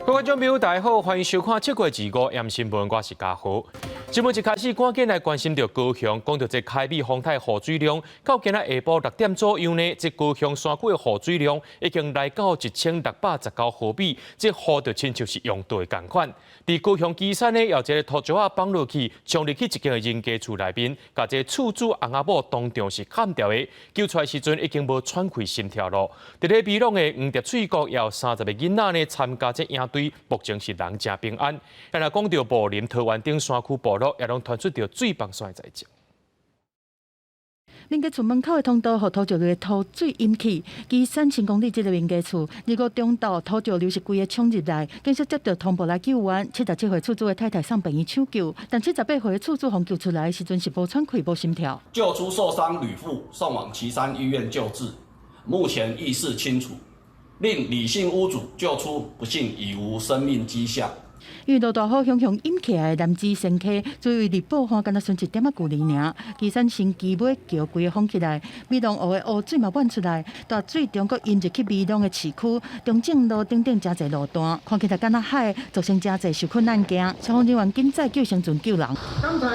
各位觀眾朋友，大家好，歡迎收看7月25暗新聞，我是嘉豪。節目一開始，趕緊來關心著高雄，講著這開美風颱雨水量，到今仔下晡6點左右呢，這高雄山區的雨水量已經來到1619毫米，這雨就親像是用刀仝款。佇高雄旗山呢，有一个土石仔崩落去，衝入去一間的人家厝內面，共這厝主翁仔某當場是砍掉的，救出來時陣已經無喘氣心跳咯。佇咧美濃的黃蝶翠谷，有30個囡仔呢參加這營隊，目前是人誠平安。若講著武林桃園頂山區部落，也攏傳出著水崩山的災情。民家厝門口的通道，予土石流的土水淹去。旗山新公里這个民家厝，25中晝土石流是規个衝入來，警察接到通報來救援。77歲厝主的太太送病院搶救，但78歲的厝主予救出來時陣是無喘氣、無心跳。救出受傷女婦，送往旗山醫院救治，目前意識清楚。另李姓屋主救出，不幸已無生命跡象。因為落大雨，雄雄淹起來的楠梓仙溪，水位佇報岸敢若賰一點仔距離爾。旗山新基尾橋規个封起來，美濃湖的湖水嘛滿出來，大水中閣淹入去美濃的市區、中正路等等誠濟路段，看起來敢若海，造成誠濟受困難驚。消防人員緊載救生船救人。剛才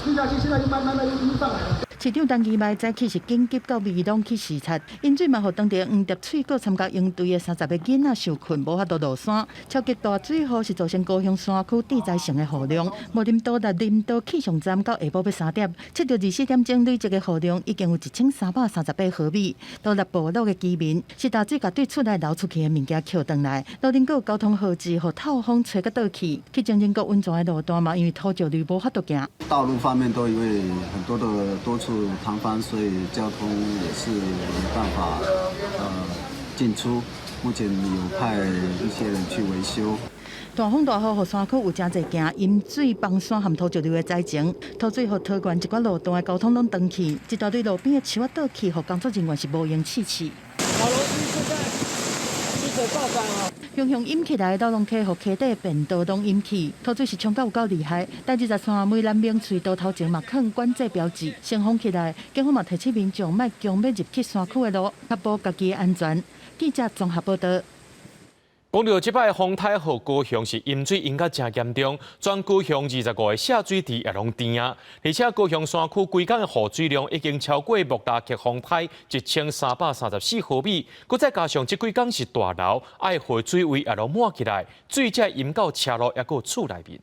推下去，現在就慢慢慢慢上來了。市長陳其邁早起是緊急到美濃去視察，淹水嘛，予當地黃蝶翠谷參加營隊的30個囡仔受困，無法度落山。超級大水雨是造成高雄山區致災性的雨量。武林都立林道氣象站到下晡欲3點，測著24點鐘累積的雨量已經有1338毫米。都立部落的居民是大水共對厝內流出去的物件抾轉來，路頂閣有交通號誌予透風吹甲倒去。去情人谷溫泉的路段嘛，因為土石流無法度行。道路方面都因為很多的多處塌方，所以交通也是沒辦法進出。目前有派一些人去維修。大風大雨，予山區有誠濟件淹水、崩山和土石流的災情，土水予桃園一寡路段的交通攏斷去，一大堆路邊的樹仔倒去，予工作人員是無閒試試。老龍現在水水暴漲啊！雄雄淹起來，荖龍溪予溪底便道攏淹去，土水是衝到有夠厲害。台二十線梅蘭明隧道頭前嘛囥管制標誌，先封起來，警方嘛提醒民眾莫強欲入去山區的路，確保家己的安全。記者綜合報道。講著這擺風颱予高雄是淹水淹甲誠嚴重，全高雄25個下水池也攏甜啊！而且高雄山區規工的雨水量已經超過莫拉克風颱1334毫米，閣再加上這幾工是大流，愛河水位也攏滿起來，水才淹到車路抑閣厝內面。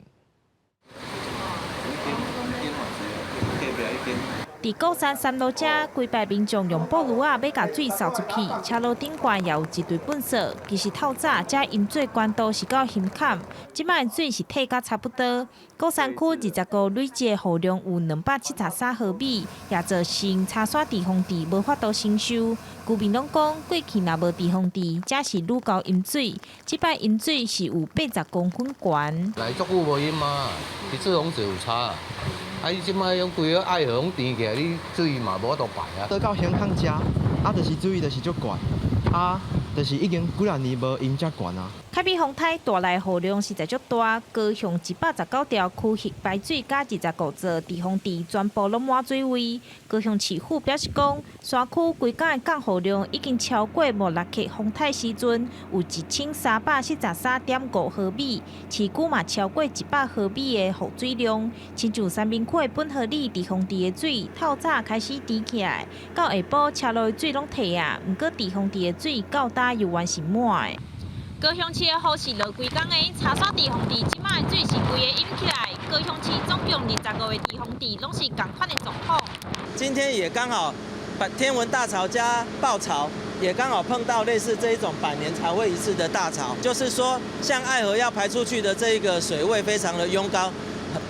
佇鼓山三路遮，規排民眾用布攄仔欲共水掃出去，車路頂懸也有一堆糞埽。其實透早遮淹水管道是到胸坎，這擺水是退甲差不多。鼓山區25累積雨量有273毫米，也造成柴山滯洪池無法度承受。居民攏講，過去若無滯洪池，遮是愈𠢕淹水。這擺淹水是有80公分懸。來足久無淹啊，這次風水有差。啊！你這擺用規个愛河攏甜起來，你水嘛無法度排啊。倒到胸坎遮，啊，就是水就是足懸，啊，就是已經幾若年無淹遮懸啊。開美風颱帶來雨量實在足大，高雄119條區域排水佮25座滯洪池全部攏滿水位。高雄市府表示講，山區規工的降雨量已經超過莫拉克風颱時陣有1373.5毫米，市區嘛超過100毫米的雨水量。親像三民區的本河里滯洪池的水透早開始甜起來，到下晡車路的水攏退啊，毋過滯洪池的水到今猶原是滿的。高雄市的雨是落規工的，柴山滯洪池這擺的水是規個淹起來。高雄市總共25個滯洪池攏是仝款的狀況。今天也剛好，天文大潮加暴潮，也剛好碰到類似這一種百年才會一次的大潮，就是說，像愛河要排出去的這一個水位非常的壅高，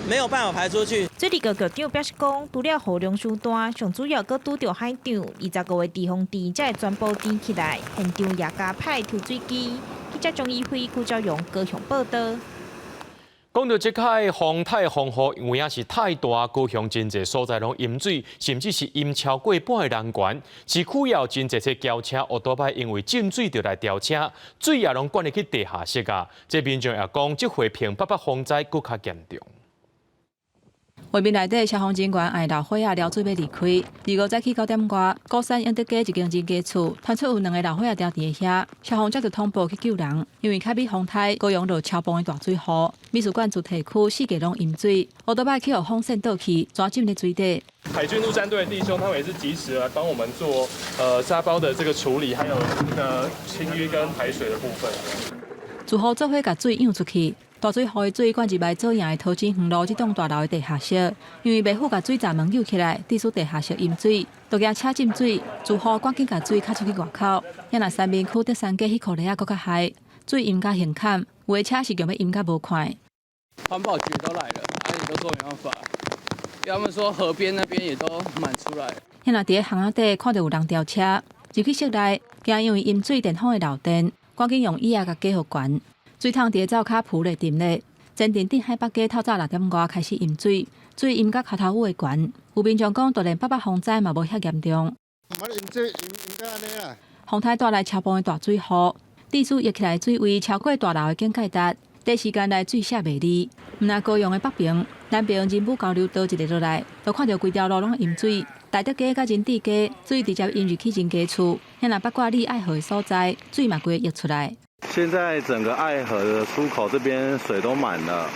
沒有辦法排出去。水利局局長表示講，除了雨量傷大，上主要閣拄著海漲，25個滯洪池才會全部甜起來，現場也加派抽水機。記者張怡輝、郭昭榮高雄報道。講著這擺風颱風雨，有影是太大，高雄真濟所在攏淹水，甚至是淹超過半的人懸。市區也有真濟這轎車、歐多擺因為浸水就來調車，水也攏灌入去地下室啊。這民眾也講，這回屏北北風災閣較嚴重。畫面內底消防人員愛老伙仔撩水欲離開。25早起9點外，鼓山永德街一間人家厝，傳出有兩个老伙仔牢佇遐，消防接著通報去救人。因為凱美風颱，高雄落超磅的大水雨，美術館主體區四界攏淹水，烏多擺去予風扇倒去，全浸佇水底。海軍陸戰隊的弟兄，他們也是及時來幫我們做沙包的這個處理，還有那個清淤跟排水的部分。住戶做伙共水湧出去。大水雨的水灌入來左營的桃子園路這棟大樓的地下室，因為袂赴共水閘門扭起來，致使地下室淹水，都驚車浸水，住戶趕緊共水卡出去外口。也若三民區德山街彼箍犁仔閣較害，水淹甲胸坎，有的車是強欲淹甲無看。環保局都來了，啊，也都說沒辦法，因為他們說河邊那邊也都滿出來。也若佇咧巷仔底看著有人吊車入去室內，驚因為淹水電風會漏電，趕緊用椅仔共加予懸。水桶佇咧灶跤浮咧沉咧，前鎮鎮海北街透早6點外開始淹水，水淹甲跤頭趺的懸。有民眾講，就連八八風災嘛無遐嚴重。風颱帶來超磅的大水雨，致使溢起來水位超過大樓的警戒值，短時間內水瀉袂離。毋但高雄的北爿、南爿仁武交流道一下落來，就看著規條路攏淹水。大德街佮仁智街水直接淹入去人家厝，遐若八卦里愛河的所在，水嘛規个溢出來。現在整個愛河的出口這邊水都滿了。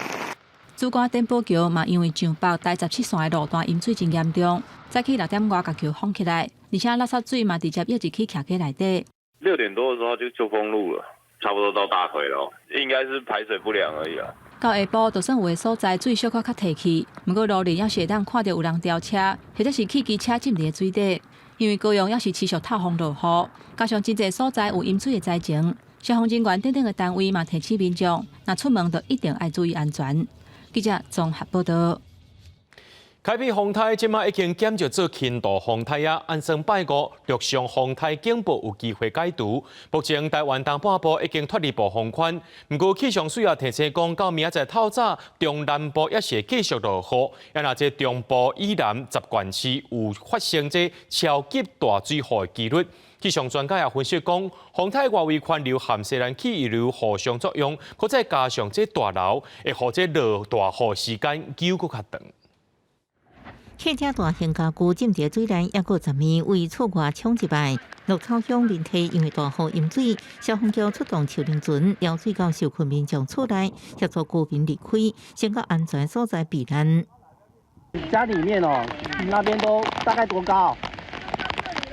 主幹電寶橋嘛，因為上北台17線的路段淹水真嚴重，早起6點外共橋封起來，而且垃圾水嘛直接溢入去徛街內底。 6點多的時候就封路了，差不多到大腿咯，應該是排水不良而已啦。到下晡，就算有的所在水小可較退去，毋過路面猶是會當看著有人吊車，或者是汽機車浸佇水底。因為高雄猶是持續透風落雨，加上真濟所在有淹水的災情。消防人員等等的單位嘛提醒民眾，若出門就一定愛注意安全。記者綜合報導。凱美風颱這馬已經減弱做輕度風颱啊，按算拜五陸上風颱警報有機會解除。目前台灣東半部已經脫離暴風圈，毋過氣象署也提醒講，到明仔載透早中南部猶是會繼續落雨，啊若這中部以南十縣市有發生這超級大水雨的機率。氣象專家也分析講，風颱外圍環流和西南氣流互相作用，閣再加上這大流，會予這落大雨時間久閣較長。汽車大型家具浸佇水內，猶閣十暝為厝外衝入來。鹿草鄉民溪因為大雨淹水，消防局出動樹林船撩水到受困民眾厝內，協助居民離開，先到安全所在避難。家裡面哦，那邊都大概多高？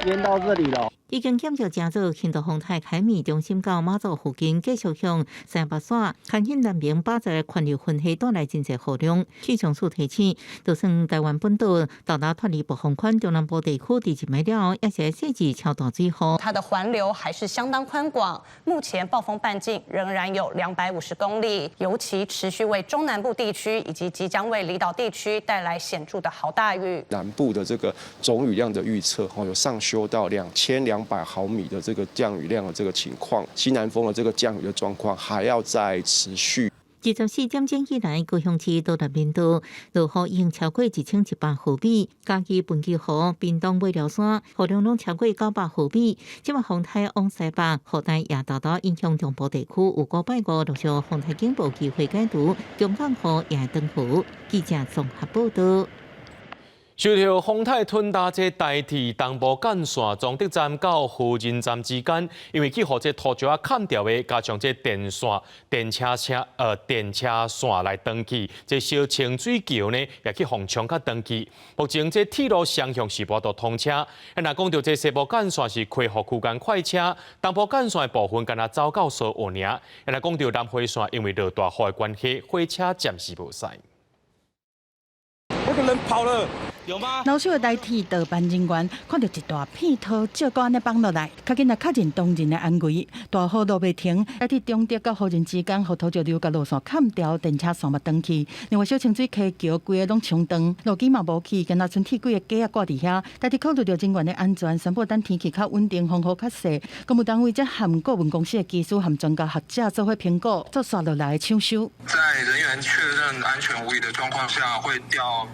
淹到這裡了。已經減弱成做輕度風颱凱美中心到馬祖附近，繼續向西北徙，牽引南爿百載環流分系帶來真濟雨量。氣象署提醒，就算台灣本島到達脫離暴風圈，中南部地區佇入暝了後，猶是會細緻超大水雨。它的環流還是相當寬廣，目前暴風半徑仍然有250公里，尤其持續為中南部地區以及即將為離島地區帶來顯著的豪大雨。南部的這個總雨量的預測，有上修到2200毫米的這個降雨量的這個情況，西南風的這個降雨的狀況還要再持續。 24點鐘以來，高雄市都南面道落雨已經超過1100毫米，嘉義歕基湖、屏東尾寮山雨量攏超過900毫米。這馬風颱往西北，雨帶也沓沓影響中部地區，有估拜五陸續風颱警報機會解除，強降雨也會轉雨。記者綜合報導。受著風颱吞打這台鐵東部幹線彰德站到和仁站之間，因為去予這土石仔崁著的，加上這電線、電車線來斷去，這小清水橋呢也去予沖甲斷去。目前這鐵路雙向是無法度通車。啊，若講著這西部幹線是恢復區間快車，東部幹線的部分干焦走到蘇澳爾。啊，若講著南迴線，因為落大雨的關係，火車暫時無駛。那個人跑了。有嗎？老手的台鐵道班人員看著一大片土石閣按呢放落來，較緊來確認當人的安危。大雨落袂停，台鐵彰德佮和仁之間，予土石流共路線崁著，電車線嘛斷去。另外，小清水溪橋規个攏沖斷，路基嘛無去，干焦賰鐵幾个架仔掛佇遐。台鐵考慮著人員的安全，宣布等天氣較穩定，風雨較細，工務單位才和顧問公司的技師和專家學者做伙評估，做紲落來的搶修。在人員確認安全無虞的狀況下，會調。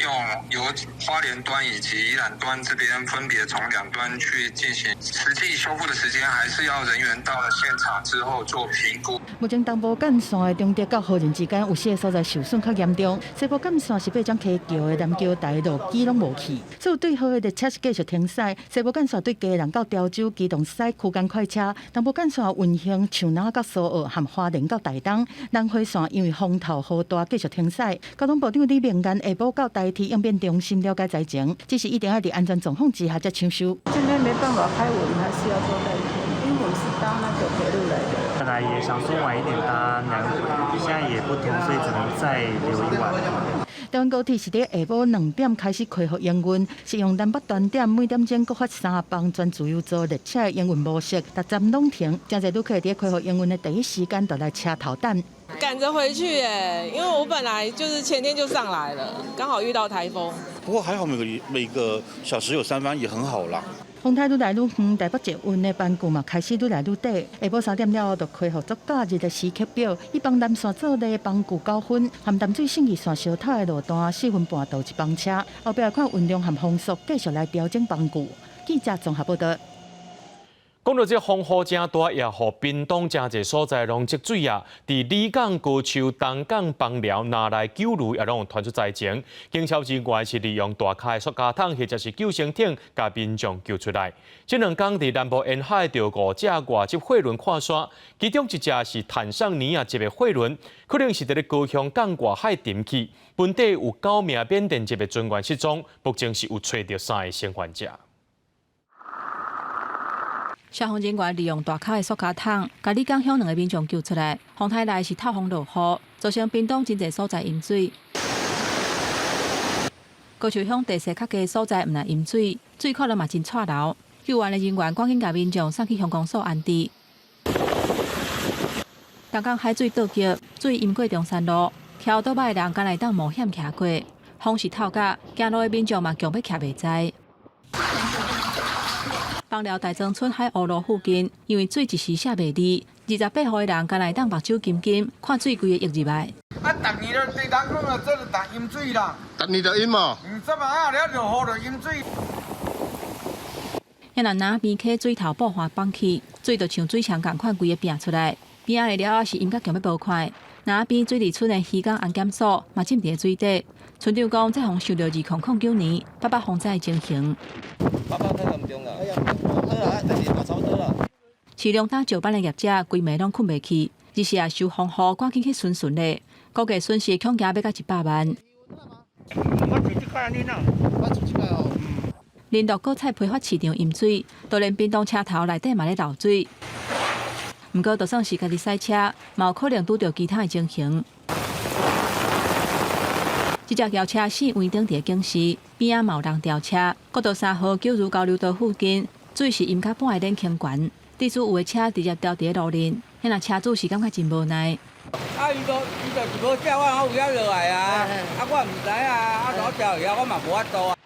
用由花蓮端以及宜蘭端這邊分別從兩端去進行實際修復的時間，還是要人員到了現場之後做評估。目前東部幹線的重疊佮花蓮之間有四个所在受損較嚴重，西部幹線是八掌溪橋的南橋台路基攏無去，所有對號的列車是繼續停駛。西部幹線對基隆到潮州機動駛區間快車，東部幹線運行樹林到蘇澳和花蓮到台東，南迴線因為風頭雨大繼續停駛。交通部長李明彥下晡到台鐵應變中心了解災情，只是一定愛佇安全狀況之下才搶修。這邊沒辦法開，我們還是要坐代替，因為我們是搭那個鐵路來的。本來也想說晚一點搭南迴，現在也不通，所以只能再留一晚。台灣高鐵是佇下晡2點開始恢復營運，是用南北端點每點鐘各發3班全自由座列車的營運模式，逐站攏停，誠濟旅客佇恢復營運的第一時間就來車頭等。趕着回去耶，因為我本來就是前天就上來了，剛好遇到颱風。不過還好每個小時有3班也很好啦。風台愈來愈遠，台北捷運的班距嘛開始愈來愈短。下晡3點了後，就恢復做假日的時刻表，以幫南線做例班距9分，和淡水信義線相頭的路段4分半到一班車。後壁看運量和風速，繼續來調整班距。記者綜合報道。講到這風雨誠大，也予屏東誠濟所在攏積水啊！佇里港、高樹、東港、枋寮、那麗、九如也攏有傳出災情。警消人員是利用大跤的塑膠桶或者是救生艇，共民眾救出來。這兩工佇南部沿海著5隻外籍貨輪跨山，其中一隻是坦桑尼亞籍的貨輪，可能是佇咧高雄港外海沉去。本底有9名緬甸籍的船員失蹤，目前是有揣著3个生還者。消防人員利用大跤的塑膠桶，共里港鄉兩个民眾救出來。風台來是透風落雨，造成屏東真濟所在淹水。高樹鄉地勢較低所在，毋但淹水，水可能嘛真掣流。救援的人員趕緊共民眾送去鄉公所安置。東港海水倒激，水淹過中山路，騎歐多擺的人敢若會當冒險騎過，風勢透甲，行路的民眾嘛強欲徛袂知。枋寮大莊村海湖路附近，因為水一時寫袂離，28戶的人敢若會當目睭金金看水規个溢入來。啊，逐年都對人講啊，這就逐淹水啦。逐年就淹哦。嗯，這麼啊，了落雨就淹水。遐若南邊溪水頭爆發崩去，水就像水牆仝款規个拚出來，邊仔的寮仔是淹甲強欲無塊。南邊水利村的漁港安檢所嘛浸佇咧水底。村長講，這予想著2009年八八風災的情形。八八太嚴重啦！好啦，但是嘛差不多啦。飼料擔石板的業者規暝攏睏袂去，日時也受風雨，趕緊去巡巡咧，估計損失恐驚欲到100萬。我住這擺呢啦，我住這擺哦。連續果菜批發市場淹水，都連屏東車頭內底嘛咧漏水。毋過，就算是家己駛車，嘛有可能拄著其他的情形。這隻轎車四圍頂佇咧警示，邊仔嘛有人調車。國道3號九如交流道附近，水是淹到半个引擎懸，致使有的車直接掉佇咧路面，遐若車主是感覺真無奈。啊，伊都伊就是無叫我，我有遐落來啊，啊，我毋知啊，啊，落掉以後我嘛無法度啊。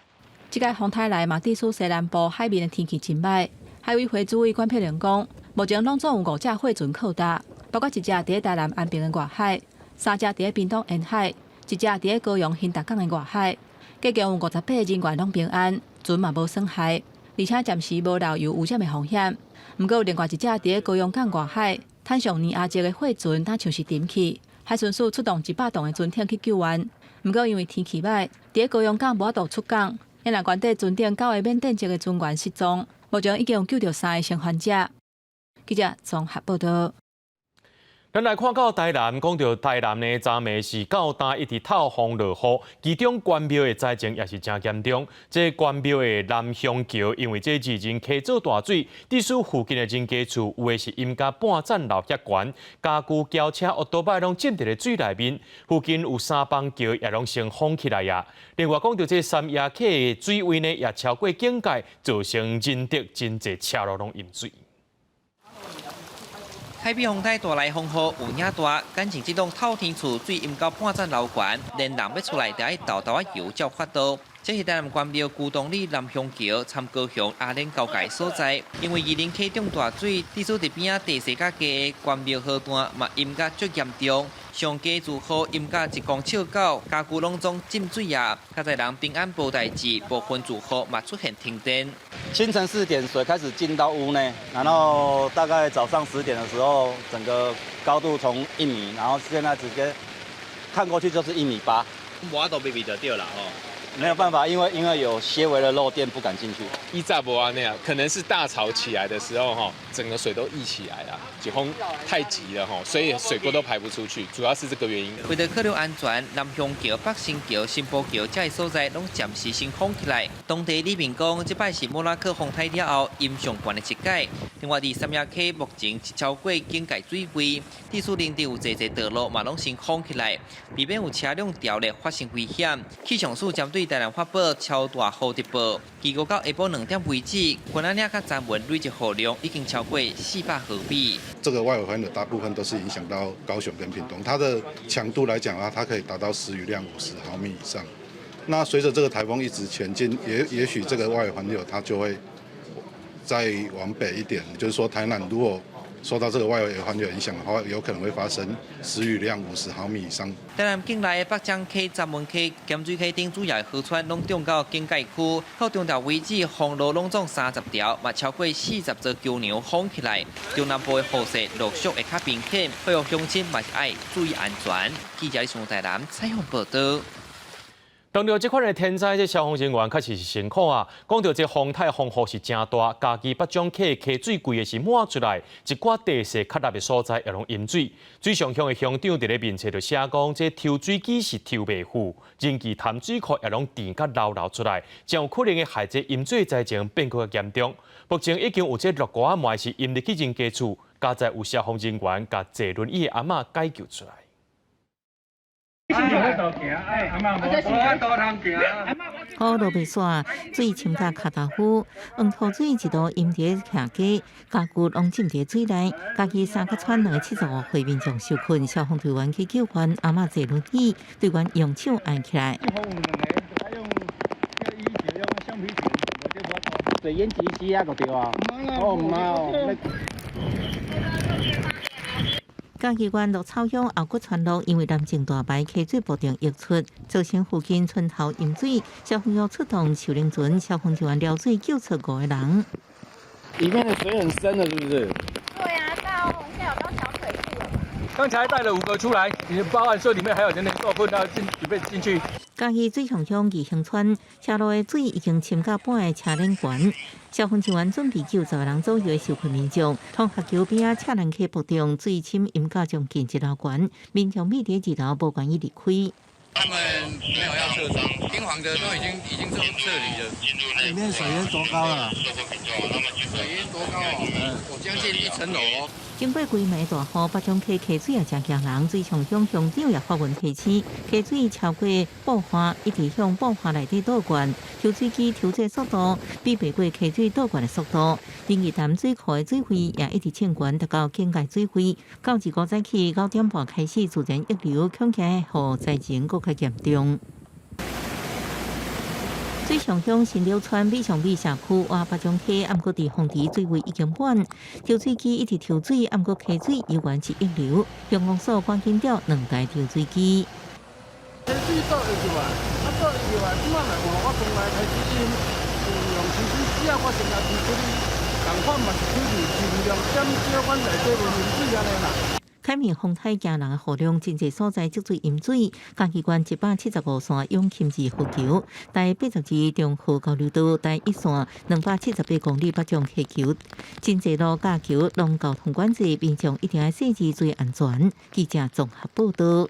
這擺風台來嘛，致使西南部海面的天氣真䆀。海委會主委管碧玲講，目前攏總有5隻貨船靠搭，包括一隻佇咧台南安平的外海，3隻佇咧屏東沿海。一隻佇咧高雄興達港的外海，計共有58個人員攏平安，船嘛無損害，而且暫時無漏油污染的風險。毋過有另外一隻佇咧高雄港外海，坦桑尼亞籍的貨船，若像是沉去，海巡署出動100噸的船艇去救援。毋過因為天氣䆀，佇咧高雄港無法度出港，因若原底船頂9个緬甸籍的船員失蹤，目前已經有救著3个生還者。記者綜合報道。咱來看到台南，講著台南呢，昨暝是到今一直透風落雨，其中關廟的災情也是誠嚴重。這關廟的南鄉橋，因為這自然溪做大水，致使附近的人家厝有的是淹甲半層樓遐懸，家具、轎車、烏多擺攏浸佇咧水內面。附近有3枋橋也攏先封起來啊。另外講著這三亞溪的水位呢，也超過警戒，造成仁德真濟車路攏淹水。海邊風台帶來風雨有影大，感情這棟透天厝水淹到半層樓懸，連人欲出來都愛沓沓仔游才有法度。這是台南關廟舊東里南鄉橋參高雄阿蓮交界所在，因為二林溪漲大水，致使佇邊仔地勢較低的關廟河段嘛淹甲足嚴重，上低自雨淹甲1公尺九，家具攏總浸水啊！較濟人平安無代誌，部分住戶嘛出現停電。清晨4點水開始進到屋內，然後大概早上10點的時候，整個高度從1米，然後現在直接看過去就是1.8米。無法度避避就對啦吼。沒有辦法，因為有些微的漏電，不敢進去。以前無按呢啊，可能是大潮起來的時候，哈，整個水都溢起來了，颱風太急了，哈，所以水溝都排不出去，主要是這個原因。為著考慮安全，南鄉橋、北新橋、新埔橋這些所在攏暫時先封起來。當地里民講，這擺是莫拉克風颱了後淹上懸的一擺。另外，佇三亞溪目前超過警戒水位，致使林地有濟濟道路嘛攏先封起來，避免有車輛掉落發生危險。氣象署針對台南發布超大雨特報，預估到下晡2點為止，均安嶺佮三文累積雨量已經超過400毫米。這個外圍環流大部分都是影響到高雄跟屏東，它的強度來講啊，它可以達到時雨量50毫米以上。那隨着這個颱風一直前進，也許這個外圍環流它就會再往北一點，就是說台南如果受到這個外圍環流影響的話，有可能會發生時雨量50毫米以上。台南境內的北漳溪、三文溪、鹹水溪等主要河川攏漲到警戒區，到中晝為止，封路攏總30條，嘛超過40座橋梁封起來。中南部的雨勢陸續會較明顯，呼籲鄉親嘛是愛注意安全。記者上台南採訪報道。當著這款的天災，這消防人員確實是辛苦啊。講著這風颱風雨是誠大，嘉義八掌溪溪水規个是滿出來，一寡地勢較凹的所在也攏淹水。水上鄉的鄉長佇咧面冊就寫講，這抽水機是抽袂赴，仁義潭水庫也攏甜甲流流出來，真有可能會害這淹水災情變閣較嚴重。目前已經有這六個仔妹是淹入去人家厝，佳哉有消防人員共坐輪椅的阿嬤解救出來。雨落袂煞，水深到跤頭趺，黃土水一度淹佇徛家，家具攏浸佇水內。嘉義三角村275戶民眾受困，消防隊員去救援，阿嬤坐輪椅，隊員用手按起來。水淹幾時啊？就對啊。哦，毋哦。嘉義縣鹿草鄉後骨川路因為南靖大排溪水不斷溢出，造成附近村頭淹水，消防員出動秀玲船，消防隊員撩水救出五個人。裡面的水很深了，是不是？對啊，到現在有到小腿肚了。剛才帶了五個出來，你報案說裡面還有人受困，要進準備進去。嘉義水上鄉義興村車路的水已經深到半个車輪懸，消防人員準備救10個人左右的受困民眾。通學橋邊仔赤蘭溪瀑中水深淹到將近一樓懸，民眾覕佇二樓無願意離開。他們沒有要撤莊，驚惶的都已經撤離了。裡面水淹多高了？水淹多高哦？我將近一層樓哦。經過幾暝大雨，八掌溪溪水也誠驚人，水上鄉鄉長也發文提醒，溪水超過爆發，一直向爆發內底倒灌，抽水機抽這速度比袂過溪水倒灌的速度。仁義潭水庫的水位也一直升懸，達到警戒水位。到25早起9點半開始自然溢流，恐驚予災情閣較嚴重。水上鄉新柳村美上美社區倚八掌溪，毋過佇風池水位已經滿，抽水機一直抽水，毋過溪水猶原是溢流。鄉公所趕緊調兩台抽水機。溪水倒溢入來，啊倒溢入來，這擺來換我從來開始用用抽水機啊，我先來提出去，仝款嘛是水盡量減少阮內底的淹水按呢啦。海面風颱驚人的雨量，真濟所在積水淹水。嘉義縣175線永禽二河橋，台82中和交流道台一線278公里八掌溪橋，真濟路架橋攏交通管制，民眾一定愛細緻注意安全。記者綜合報道。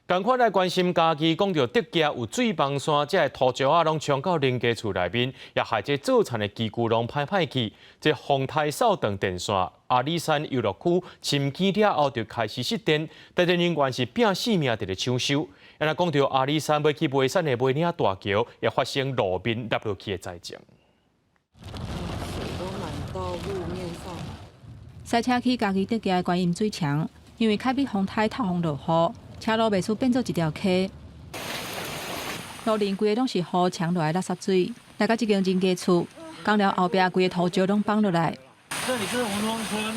仝款來關心嘉義，講著竹崎有水崩山，這个土石仔攏衝到人家厝內面，也害這做田的機具攏歹歹去。這風颱掃斷電線，阿里山遊樂區深坑了後就開始失電，台電人員是拚性命佇咧搶修。啊若講著阿里山欲去梅山的梅嶺大橋，也發生路面凹落去的災情。水都滿到路面上。賽車去嘉義竹崎的觀音水牆，因為凱美風颱透風落雨。車路袂輸變做一條溪。路面規个攏是雨沖落來垃圾水，來到這間人家厝，工寮後壁規个土石攏崩落來。這裡是吳東村。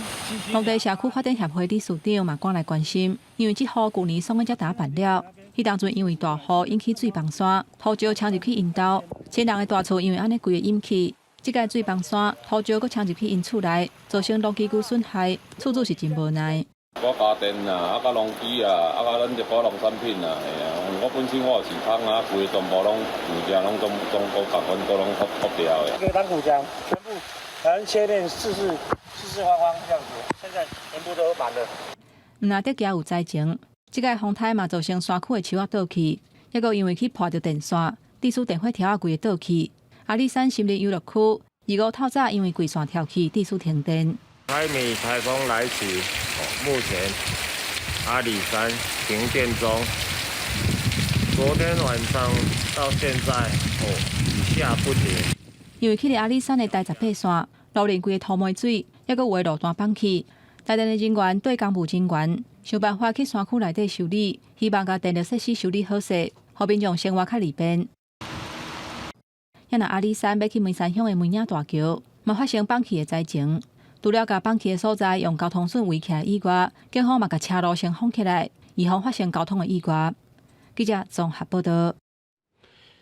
當地社區發展協會理事長嘛趕來關心，因為這雨舊年爽個才打辦了，彼當陣因為大雨引起水崩山，土石沖入去𪜶兜，千人的大厝因為按呢規个淹去。這擺水崩山，土石閣沖入去𪜶厝內，造成農機具損害，厝主是真無奈。我家電啊，啊，佮農機啊，啊，佮咱一寡農產品啊，嘿啊，我本身我有飼蜂啊，規个全部攏物件攏總總都共款都攏覆覆掉的。個當古牆全部，反正切面四四四四方方這樣子，現在全部都滿了。毋若得驚有災情，這擺風颱嘛造成山區的樹仔倒去，抑閣因為去破著電線，致使電火柱仔規个倒去。阿里山森林遊樂區二五透早因為規線跳起，致使停電。凱米颱風來襲，目前阿里山停電中。昨天晚上到現在，哦，雨下不停。因為去佇阿里山的台十八線，路面規个塗滿水，抑閣有的路段崩去。台電的人員對工務人員想辦法去山區內底修理，希望共電力設施修理好勢，予民眾生活較利便。抑若阿里山欲去梅山鄉的梅嶺大橋，嘛發生崩去的災情。除了共崩去的所在用交通筍圍起來以外，警方嘛共車路先封起來，預防發生交通的意外。記者綜合報道。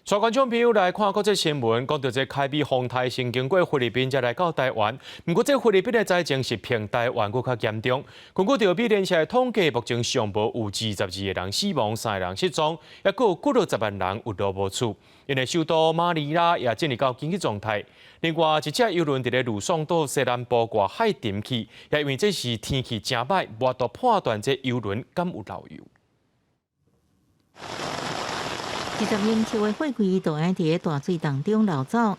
帶觀眾朋友來看國際新聞，講到這凱米風颱先經過菲律賓，才來到台灣。毋過，這菲律賓的災情是比台灣閣較嚴重。根據著美聯社的統計，目前上無有22個人死亡，三个人失蹤，抑閣有幾落十萬人有路無厝。𪜶的首都馬尼拉也進入到緊急狀態。另外，一隻郵輪佇咧呂宋島西南部外海沉去，也因為這時天氣誠䆀，無法度判斷這郵輪敢有漏油。 20英尺的貨櫃就愛佇大水當中流走。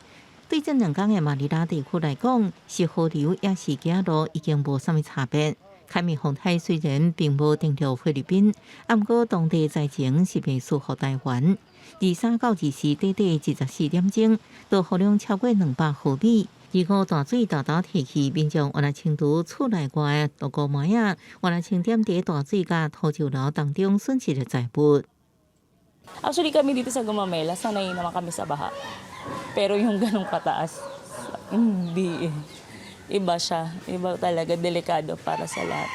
對這兩工的馬尼拉地區來講，是河流抑是走路已經無啥物差別。凱米風颱雖然並無登陸菲律賓，毋過當地災情是袂輸予台灣。23到24短短24點鐘，就雨量超過200毫米。二五大水沓沓退去，民眾原來清除厝內外的五糜仔，原來清點佇大水佮土石流當中損失的財物。 Actually kami dito sa Gumamela, sanay naman kami sa baha. Pero yung ganong kataas, hindi eh. Iba siya. Iba talaga, delikado para sa lahat.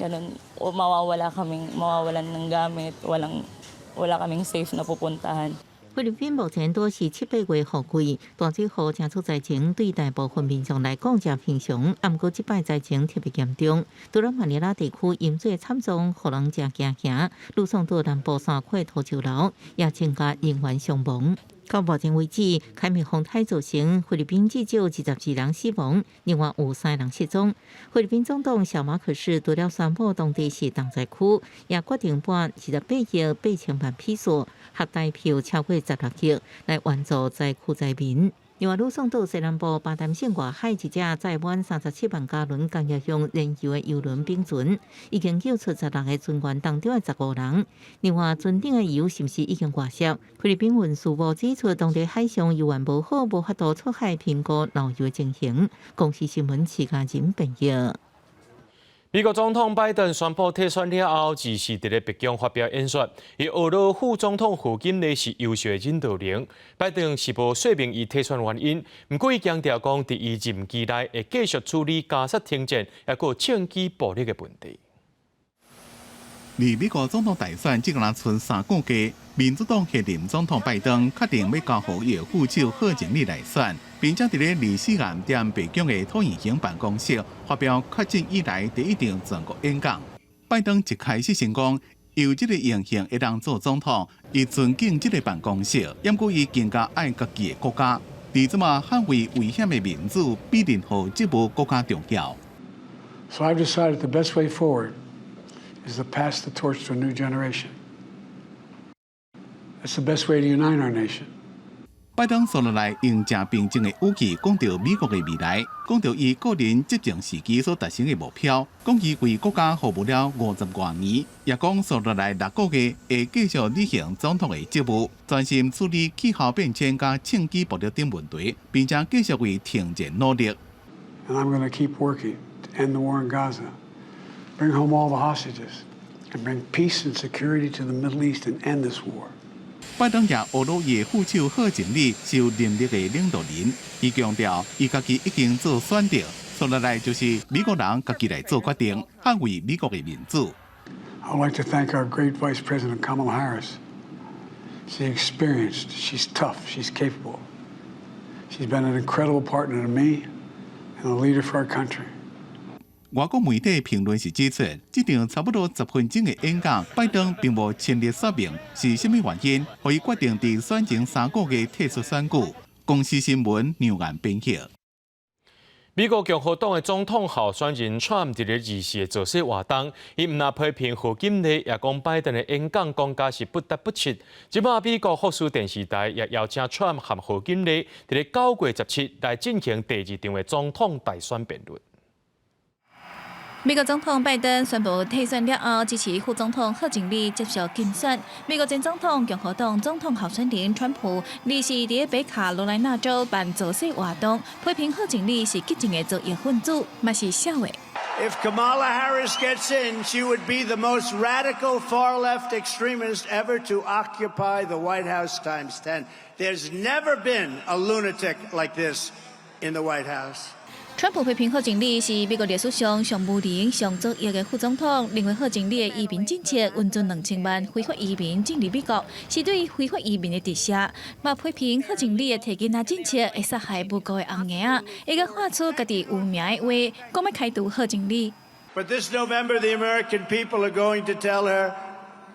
Ganon, o mawawala kaming, mawawalan ng gamit, walang, wala kaming safe na pupuntahan. 菲律賓目前拄是七八月雨季，大水雨誠出災情對大部分民眾來講誠平常，毋過這擺災情特別嚴重。除了馬尼拉地區淹水慘狀，予人誠驚嚇，呂宋島南部山區土石流也增加人員傷亡。到目前為止，凱米風颱造成菲律賓至少22人死亡，另外有三人失蹤。菲律賓總統小馬可仕除了宣布當地是重災區，也決定撥28億8千萬披索，合台幣超過16億來援助災區災民。另外，呂宋島西南部巴淡省外海一隻載滿37萬加侖工業用燃油的油輪冰船，已經救出16個船員當中的15人。另外，船頂的油是毋是已經外洩？菲律賓運輸部指出，當地海上油源無好，無法度出海評估漏油的情形。公視新聞徐嘉仁編譯。美國總統拜登宣布退選了後，只是佇咧白宮發表演說。伊呵咾副總統賀錦麗是優秀的領導人。拜登是無說明伊退選原因，毋過伊強調講，佇伊任期內會繼續處理加薩停戰，抑閣槍支暴力的問題。離美國總統大選只閣賰3個月，民主黨現任總統拜登確定欲交予伊的副手賀錦麗來選，並且佇咧24暗踮白宮的橢圓形辦公室發表確診以來第一場全國演講。拜登一開始先講，有這个榮幸會當做總統，伊尊敬這个辦公室，毋過伊更加愛家己的國家。佇這馬捍衛危險的民主，比任何職務閣較重要。 So I've decided the best way forward is to pass the torch to a new generation. That's the best way to unite our nation. 拜登紲落來用誠平靜的語氣講著美國的未來，講著伊個人執政時期所達成的目標，講伊為國家服務了50外年，也講紲落來6個月會繼續履行總統的職務，專心處理氣候變遷佮槍支暴力等問題，並且繼續為停戰努力。 And I'm going to keep working to end the war in Gaza, bring home all the hostages, and bring peace and security to the Middle East and end this war. 拜登也呵咾伊的副手賀錦麗是有能力的領導人。伊強調，伊家己已經做選擇，接落來就是美國人家己來做決定，捍衛美國的民主。 I'd like to thank our great Vice President Kamala Harris. She's experienced, she's tough, she's capable. She's been an incredible partner to me and a leader for our country. 外國媒體評論時指出，這場差不多10分鐘的演講，拜登並無親力說明是啥物原因，予伊決定佇選前3個月退出選舉。公視新聞梁岩編譯。美國共和黨的總統候選人川普佇咧24的造勢活動，伊毋但批評賀錦麗，也講拜登的演講講甲是不得不切。這擺美國福斯電視台也邀請川普和賀錦麗佇咧9月17來進行第二場的總統大選辯論。美國總統拜登宣布退選了後，支持副總統賀錦麗接受競選。美國前總統共和黨總統候選人川普，24佇北卡羅來納州辦造勢活動，批評賀錦麗是激進的左翼分子，嘛是痟話。 If Kamala Harris gets in, she would be the most radical far-left extremist ever to occupy the White House times 10. There's never been a lunatic like this in the White House. 川普批評賀錦麗是美國歷史上上無能、上左翼的副總統，認為賀錦麗的移民政策允准2000萬非法移民進入美國，是對非法移民的特赦。嘛批評賀錦麗的提囡仔政策會殺害無辜的紅嬰仔，伊閣發出家己有名的話，講欲開除賀錦麗。 But this November, the American people are going to tell her,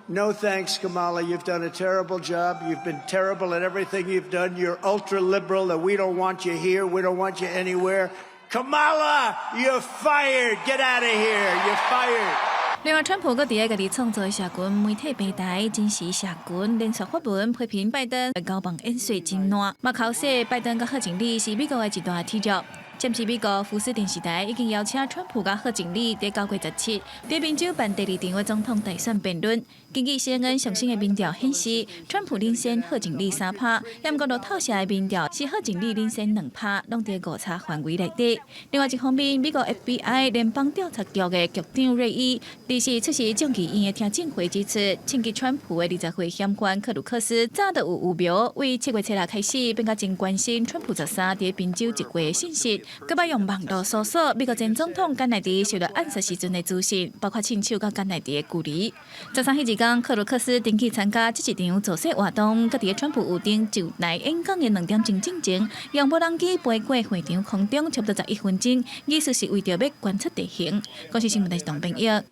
"No thanks, Kamala. You've done a terrible job. You've been terrible at everything you've done. You're ultra liberal, and we don't want you here. We don't want you anywhere. Kamala, you're fired. Get out of here. You're fired." 另外，川普閣佇咧家己創造的社群媒體平台真實社群連續發文批評拜登交棒演說真爛，嘛剾洗拜登佮賀錦麗是美國的一大恥辱。暫時美國福斯電視台已經邀請川普佮賀錦麗佇9月17佇賓州辦第二場的總統大選辯論。根據 CNN 上新的民調顯示，川普領先賀錦麗3趴，毋過路透社的民調是賀錦麗領先2趴，攏佇誤差範圍內底。另外一方面，美國 FBI 聯邦調查局的局長瑞伊，24出席眾議院的聽證會指出，槍擊川普的20歲嫌犯克魯克斯早就有預謀，為7月7日開始變甲真關心川普13佇賓州集會的信息。閣擺用網路搜索美國前總統甘乃迪受到暗殺時陣的資訊，包括槍手佮甘乃迪的距離。13彼一工，克魯克斯登去參加這一場造勢活動，閣佇川普有頂就來演講的2點鐘進前，用無人機飛過會場空中差不多11分鐘，意思是為著欲觀察地形。公視新聞台是董編譯。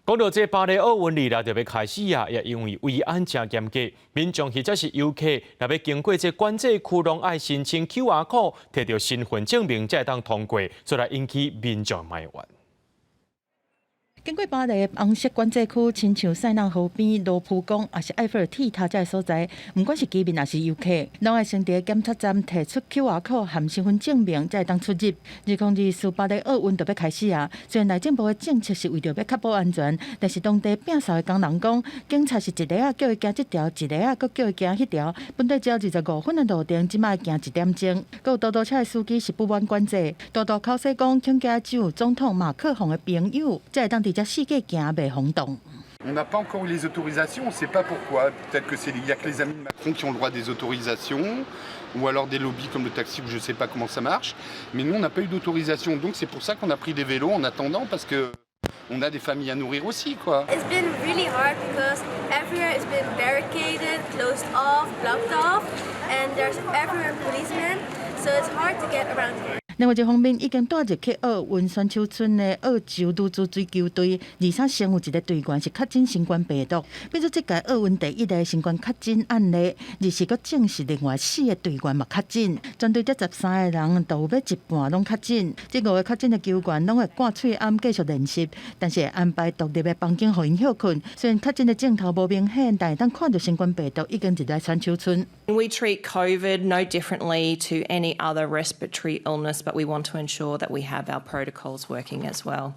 講到這巴黎奧運二六就欲開始啊，也因為維安誠嚴格，民眾或者是遊客若欲經過這管制區，攏愛申請 QR code，提著身份證明才會當通過，所以引起民眾埋怨。經過巴黎的紅色管制區，親像塞納河邊、羅浮宮，抑是埃菲爾鐵塔這个所在，毋管是居民抑是遊客，攏愛先佇檢測站提出 QR code 和身份證明，才會當出入。2024巴黎奧運就欲開始啊！雖然內政部的政策是為著欲確保安全，但是當地摒掃的工人講，警察是一下仔叫伊行這條，一下仔閣叫伊行彼條。本底只要25分的路程，這擺行一點鐘。閣有多多車的司機是不滿管制，多多口說講，恐驚只有總統馬克宏的朋友，才會當佇遮四界行袂轟動。 On n'a pas encore eu les autorisations, on ne sait pas pourquoi. Peut-être que c'est il y a que les amis de Macron qui ont le droit des autorisations, ou alors des lobbies comme le taxi, ou je ne sais pas comment ça marche. Mais nous, on n'a pas eu d'autorisation, donc c'est pour ça qu'on a pris des vélos en attendant, parce que on a des familles à nourrir aussi, quoi. It's been really hard because everywhere has been barricaded, closed off, blocked off, and there's everywhere policemen, so it's hard to get around here. 另外一方面，已經帶入去奧運選手村的澳洲女子水球隊，23先有一個隊員是確診新冠病毒，變做這屆奧運第一個新冠確診案例，24閣證實另外四個隊員嘛確診，全隊這13個人都有欲一半攏確診。這五個確診的球員攏會掛喙罨繼續練習，但是會安排獨立的房間予𪜶歇睏。雖然確診的症頭無明顯，但會當看著新冠病毒已經入來選手村。 We treat COVID no differently to any other respiratory illness, but we want to ensure that we have our protocols working as well.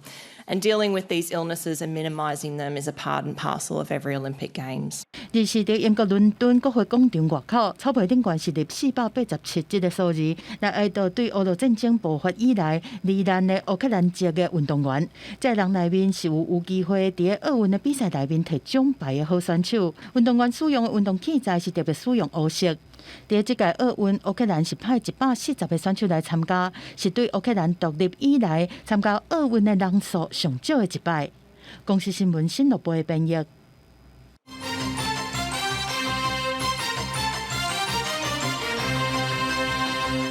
And dealing with these illnesses and minimising them is a part and parcel of every Olympic Games. 二是佇英國倫敦國會廣場外口，草皮頂懸設立487這个數字，來哀悼對烏俄戰爭爆發以來罹難的烏克蘭籍的運動員。這个人內面是有機會佇個奧運的比賽內面提獎牌的好選手。運動員使用的運動器材是特別使用烏色。佇這屆奧運，烏克蘭是派140個選手來參加，是對烏克蘭獨立以來參加奧運的人數上少的一擺。公視新聞新樂播的編譯。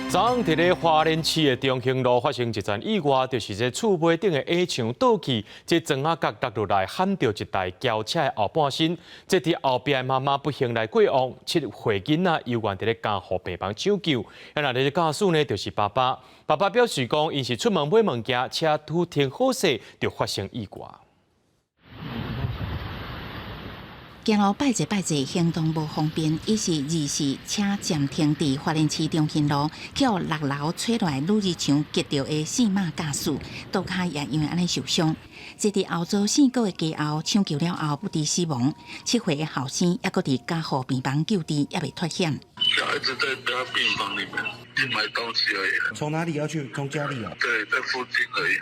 昨昏佇咧花蓮市的中興路發生一場意外，就是這厝尾頂的矮牆倒去，這磚仔角落落來，撼著一台轎車的後半身。這佇後壁的媽媽不幸來過往，7歲囡仔猶原佇咧監護病房搶救。啊，若咧駕駛呢，就是爸爸。爸爸表示講，𪜶是出門買物件，車拄停好勢，就發生意外。行路擺坐擺坐，行動無方便。伊是二四車暫停佇花蓮市中興路，去予六樓吹落來女兒牆擊著的姓馬駕駛，倒跤也因為按呢受傷。坐佇後座姓郭的家後搶救了後不治死亡。7歲的後生猶閣佇加護病房救治，猶未脫險。小孩子在病房裡面，去買東西而已。從哪裡要去？從家裡啊？對，在附近而已。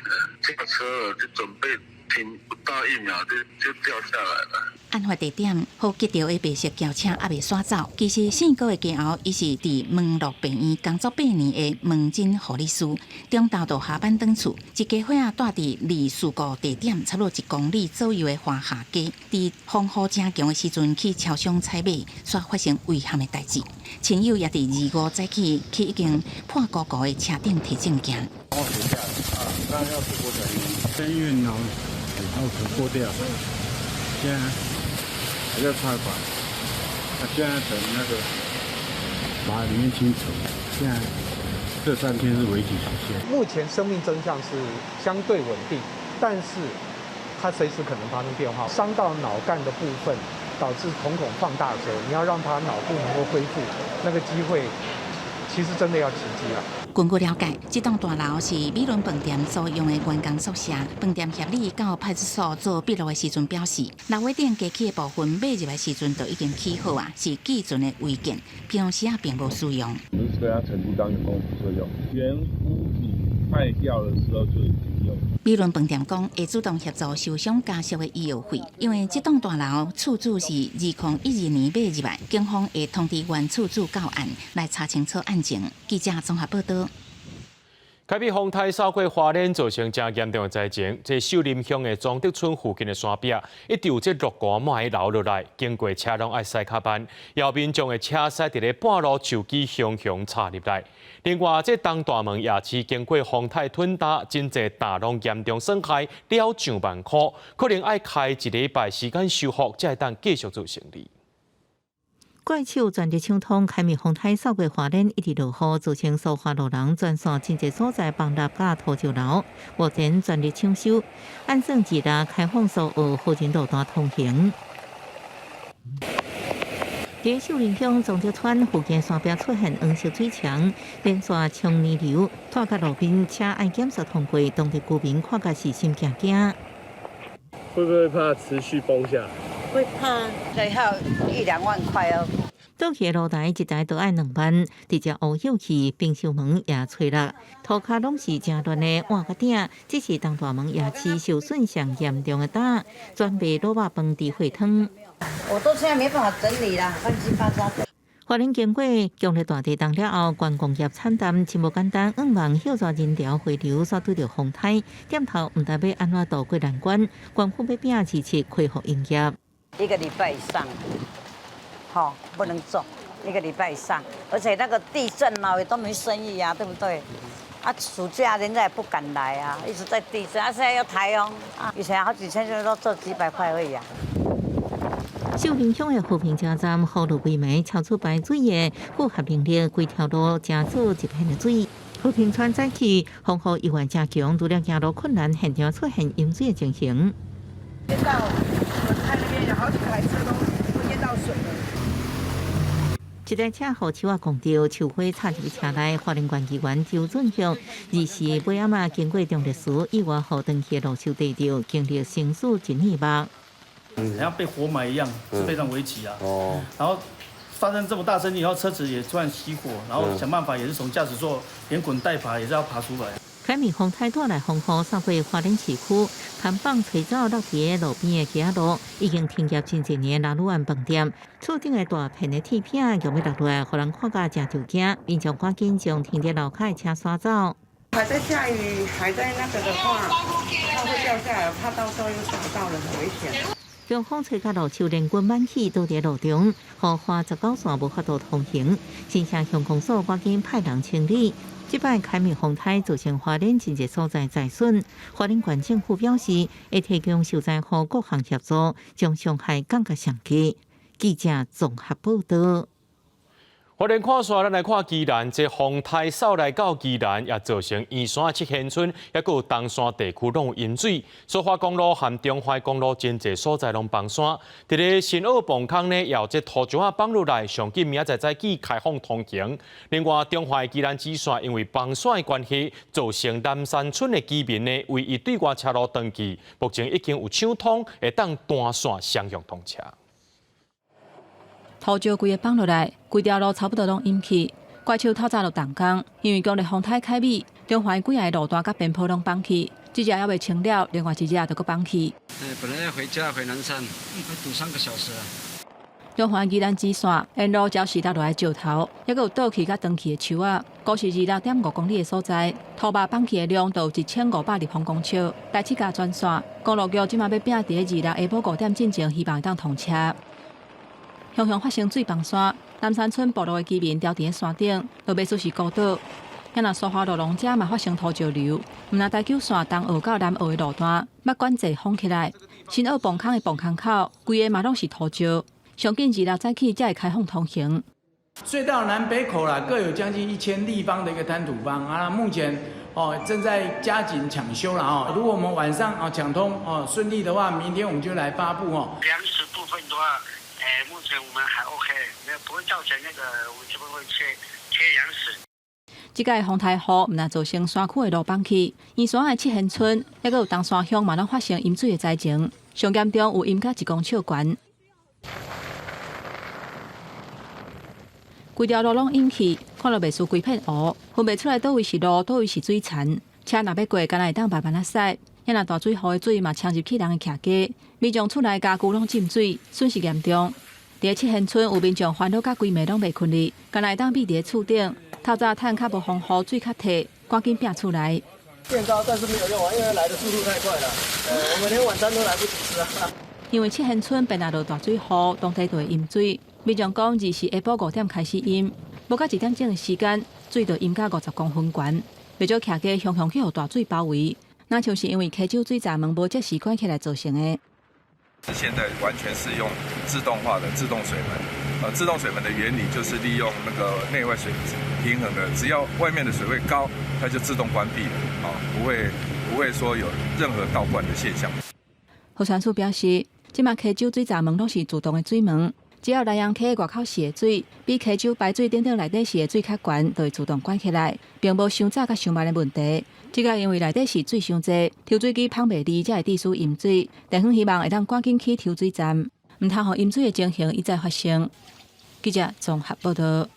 下車了就準備停，不到一秒就掉下來了。案發地點，予擊著的白色轎車猶未徙走。其實姓郭的家後，伊是佇門諾病院工作8年的門診護理師，中晝就下班轉厝，一家伙仔蹛佇離事故地點差不多1公里左右的華夏街，佇風雨誠強的時陣去超商採買，煞發生遺憾的代誌。親友也佇25早起去一間破糊糊的車頂提證件。先運腦，然後過掉，現在還在插管，他現在等那個把裡面清除。現在這3天是危急時間。目前生命徵象是相對穩定，但是它隨時可能發生變化，傷到腦幹的部分，導致瞳孔放大的時候，你要讓他腦部能夠恢復，那個機會其實真的要奇蹟了。根據了解，這棟大樓是美崙飯店租用的員工宿舍。飯店協理到派出所做筆錄的時陣表示，樓頂加起的部分買入的時陣就已經起好啊，是寄存的違建，平常時啊並無使用。我們是對他承租當員工宿舍用，原屋主賣掉的時候就已經有。美崙飯店講會主動協助受傷家屬的醫藥費，因為這棟大樓厝主是2012年買入來，警方會通知原厝主到案來查清楚案情。記者綜合報道。開比風颱掃過花蓮，造成誠嚴重的災情。這秀林鄉的莊德村附近的山壁，一直有這落雨滿流落來，經過車攏愛駛較慢，有民眾的車駛佇咧半路，樹枝雄雄插入來。另外，這東大門夜市經過風颱吞打，真濟大攏嚴重損害了上萬箍，可能愛開一禮拜時間修復，才會當繼續做生意。怪手全力搶通，開米風颱掃過花蓮，一直落雨，造成蘇花路人全線真濟所在崩塌佮土石流。目前全力搶修，按算二六開放所有行人路段通行。佇秀林鄉莊德村附近山壁出現黃色水牆，連續衝泥流，拖到路邊車愛減速通過，當地居民看甲是心驚驚。會不會怕持續崩下？會怕，最後一兩萬塊哦。倒去的露台一台都愛2萬，直接烏有去，冰箱門也吹落，塗跤攏是誠亂的碗仔鼎，這是東大門夜市受損上嚴重的擔，專賣滷肉飯佇血湯。我都現在沒辦法整理啦，亂七八糟。花蓮經過強烈大地動了後，觀光業慘淡，真無簡單。向望歇熱人潮回流，煞拄著風颱，店頭毋知欲按怎渡過難關，官府欲拼27恢復營業。一個禮拜以上，好，不能做一個禮拜以上，而且那個地震嘛，也都沒生意啊，對不對？啊，暑假人家也不敢來啊，一直在地震，啊，現在又颱風，啊，以前好幾千就都做幾百塊而已啊。秀林鄉的和平車站，雨落規暝，超出排水的負荷能力，規條路成做一片的水。和平村早起風雨猶原誠強，除了行路困難，現場出現淹水的情形。淹到我們看那邊有好幾台車都淹到水了。一台車予樹仔摃著，樹花插入車內。花蓮縣議員周俊雄，24尾仔嘛經過中壢時，意外予斷去的路樹地著，經歷生死一念目。好像被活埋一樣，是非常危急啊。哦。然後發生這麼大聲以後，車子也突然熄火，然後想辦法也是從駕駛座連滾帶爬，也是要爬出來。凱美風颱帶來風雨，掃過花蓮市區，看板吹走落佇路邊的街仔路，已經停業真濟年的拉魯安飯店，厝頂的大片的鐵片用欲落來，予人看甲誠著驚，民眾趕緊將停佇樓跤的車徙走。還在下雨，還在那個的話，它會掉下來，怕到時候又砸到人，很危險。強風吹甲路樹連根挽起，倒佇路中，予花19線無法度通行。新社鄉公所趕緊派人清理。這擺凱美風颱造成花蓮真濟所在災損，花蓮縣政府表示會提供受災戶各項協助，將傷害降到上低。記者綜合報導。花蓮看煞，咱來看宜蘭，這風颱掃來到宜蘭，也造成圓山七賢村，抑閣有東山地區攏有淹水。蘇花公路和中華公路真濟所在攏崩山。佇咧新澳磅空呢，也有這土石仔崩落來，上緊明仔載早起開放通行。另外，中華宜蘭支線因為崩山的關係，造成南山村的居民呢，唯一對外車路斷去，目前已經有搶通，會當單線雙向通車。土石規个崩落來，規條路差不多攏淹去。怪手透早就動工，因為強烈風颱凱美，中環幾个路段佮邊坡攏崩去，這隻猶未清了，另外一隻就閣崩去。本來要回家回南山，要堵3個小時。中環宜蘭支線沿路礁石落來石頭，抑閣有倒去佮斷去的樹仔，高是26.5公里的所在，土壙崩去的量都有1500立方公尺。台七甲專線公路局這馬欲拚佇咧26下晡5點進前，希望會當通車。常常發生水崩山，南山村部落的居民牢佇咧山頂，落尾算是孤島。啊若蘇花路龍遮嘛發生土石流，毋但台九線東澳到南澳的路段，欲管制封起來。新澳磅空的磅空口，規个嘛攏是土石。上緊26早起才會開放通行。隧道南北口啦，各有將近1000立方的一個坍土方啊，目前哦正在加緊搶修了哦。如果我們晚上哦搶通哦順利的話，明天我們就來發布哦。糧食部分的話，目前我們還 OK，沒有不會造成那個我們這邊會缺糧食。這擺風颱雨，毋但造成山區的路崩去，圓山的七賢村，抑閣有東山鄉嘛，攏發生淹水的災情，上嚴重有淹到1公尺懸。規條路攏淹去，看落袂輸規片湖，分袂出來佗位是路，佗位是水田。車若欲過，敢若會當慢慢仔駛。啊若大水雨的水嘛，衝入去人的徛家，民眾厝內家具攏浸水，損失嚴重。佇咧七賢村有民眾煩惱甲規暝攏袂睏哩，敢若會當覕佇咧厝頂。透早趁較無風雨，水較退，趕緊拚厝內。變高，但是沒有用啊，因為來的速度太快了。我們連晚餐都來不及吃啊。因為七賢村變若落大水雨，當地就會淹水。民眾講，24下晡5點開始淹，無到1點鐘的時間，水就淹到50公分懸。袂少徛家雄雄去予大水包圍，若像是因為溪洲水閘門無及時關起來造成的。現在完全是用自動化的自動水門，自動水門的原理就是利用那個內外水平衡的，只要外面的水位高，它就自動關閉了，啊，不會說有任何倒灌的現象。何傳樹表示，這馬溪洲水閘門攏是自動的水門，只要南陽溪外口泄的水比溪洲排水頂頂內底泄的水較懸，就會自動關起來，並無傷早佮傷慢的問題。這個因為內底是水傷濟，抽水機泵袂離，才會致使淹水。地方希望會當趕緊起抽水站，毋通予淹水的情形一再發生。記者綜合報導。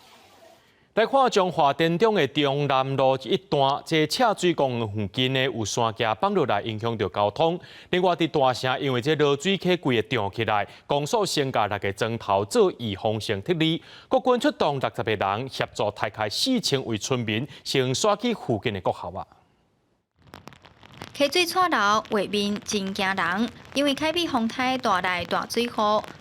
來看彰化田中的中南路一段，這赤水公園附近呢有山崎崩落來，影響著交通。另外，佇大城，因為這濁水溪規个漲起來，公所先共六个鐘頭做預防性撤離，國軍出動60個人協助抬開4000位村民，先徙去附近的國校啊。溪水掣流，畫面真驚人。因為凱美風颱帶來大水雨，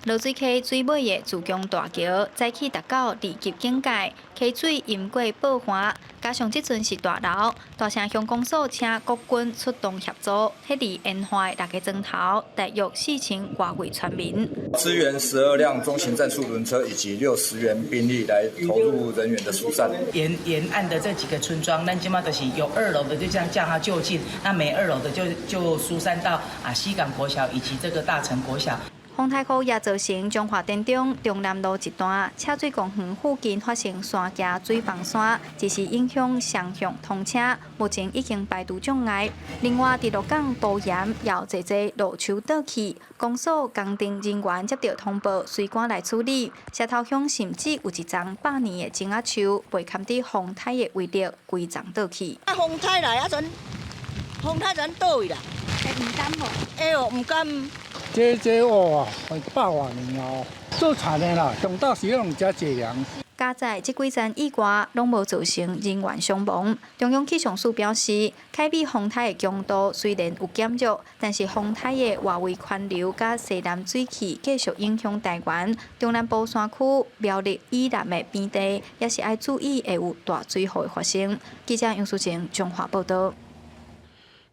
濁水溪水尾的自強大橋早起達到2級警戒，溪水淹過報岸，加上這陣是大流，大城鄉公所請國軍出動協助，撤離沿岸六个莊頭，大約4000外位村民。支援12輛中型戰術輪車以及60員兵力來投入人員的疏散。沿岸的這幾個村莊，咱這馬就是有二樓的就這樣叫他就近，那沒二樓的就疏散到啊西港國小以及這個大成國小。風颱雨也造成彰化田中中南路一段赤水公園附近發生山崎水崩山，一時影響雙向通車，目前已經排除障礙。另外，佇鹿港埔鹽也有濟濟路樹倒去，公所工程人員接到通報，隨趕來處理。石頭鄉甚至有一叢百年的樟仔樹，袂堪佇風颱的威力，規叢倒去。啊，風颱來啊陣，風颱陣倒去啦。會毋敢無？會哦，毋敢。這哇，百外年哦，做田的啦，上晝時攏遮濟人。佳哉這幾陣意外攏無造成人員傷亡。中央氣象署表示，凱美風颱的強度雖然有減弱，但是風颱的外圍環流佮西南水汽繼續影響台灣中南部山區、苗栗以南的平地，也是愛注意會有大水雨的發生。記者楊淑晴彰化報導。